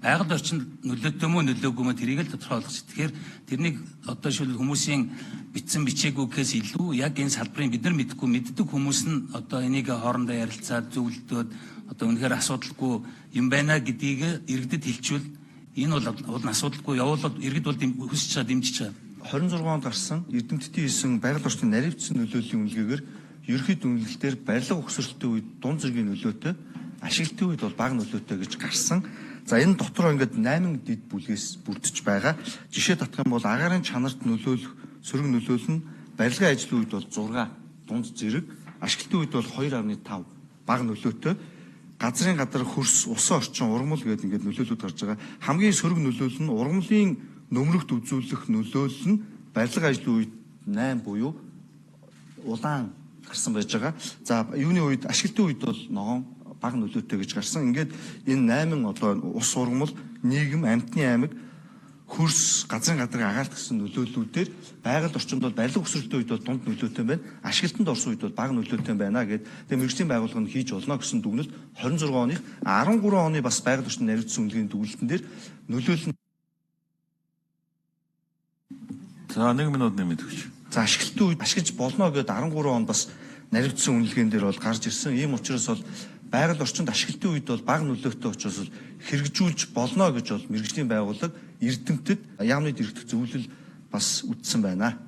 Байгаль орчинд нөлөөтэй мөө нөлөөгүй мөө тэрийг л тодорхойлох. Тэгэхээр тэрнийг одоо шил хүмүүсийн бичсэн бичээгүй гэхээс илүү яг энэ салбарын бид нар мэдэхгүй мэддэг хүмүүс нь одоо энийг хоорондоо ярилцаад зөвлөдөөд одоо үнэхээр асуудалгүй юм байна гэдгийг иргэдэд хэлчихвэл энэ бол асуудалгүй явуулаад иргэд бол хүсэж байгаа, дэмжиж байгаа. 26 онд гарсан эрдэмтдийн хийсэн байгаль орчны наривчсан нөлөөллийн үнэлгээгээр ерөнхийд үнэлэлтээр барилга угсралтын үед дунд зэргийн нөлөөтэй, ашиглалтын үед бол бага нөлөөтэй гэж гарсан. За энэ дотроо ингээд 8 дэд бүлгээс бүрдэж байгаа. Жишээ татах юм бол агаарын чанарт нөлөөлөх сөрөг нөлөөлөл нь барилгын ажлын үед бол 6 дунд зэрэг, ашиглалтын үед бол 2.5 бага нөлөөтэй. Газрын гадар хөрс, усан орчин, ургамал гэдэг ингээд нөлөөллүүд гарч байгаа. Хамгийн сөрөг нөлөөлөл нь ургамлын нөмрөгт үзүүлэх нөлөөлөл нь барилга ажлын үед 8 буюу улаан гарсан байж байгаа. За юуны үед ашиглалтын үед бол ногоон бага нөлөөтэй гэж гарсан. Ингээд энэ 8 одоо ус ургамал, нийгэм, амьтны аймаг, хөрс, газрын гадрын агаарт гэсэн нөлөөллүүдээр байгаль орчинд бол барилга өсрөлтийн үед бол дунд нөлөөтэй байна. Ашиглалтанд орсон үед бол бага нөлөөтэй байна гэд тэгээ мэргэжлийн байгууллага нь хийж болно гэсэн дүгнэлт 26 оных 13 оны бас байгаль орчин наривчсан үнэлгээний дүгнэлтэн дээр нөлөөлөл нь. За 1 минут нэмээд өгч. За ашиглалтын үед ашиглаж болно гэд 13 онд бас наривчсан үнэлгээн дээр бол гарч ирсэн. Ийм учраас бол байгаль орчинд ашиглалтын үед бол бага нөлөөтэй учраас бол хэрэгжүүлж болно гэж бол мэргэжлийн байгууллага эрдэмтэд яамны дэрэгдэх зөвлөл бас үтсэн байна.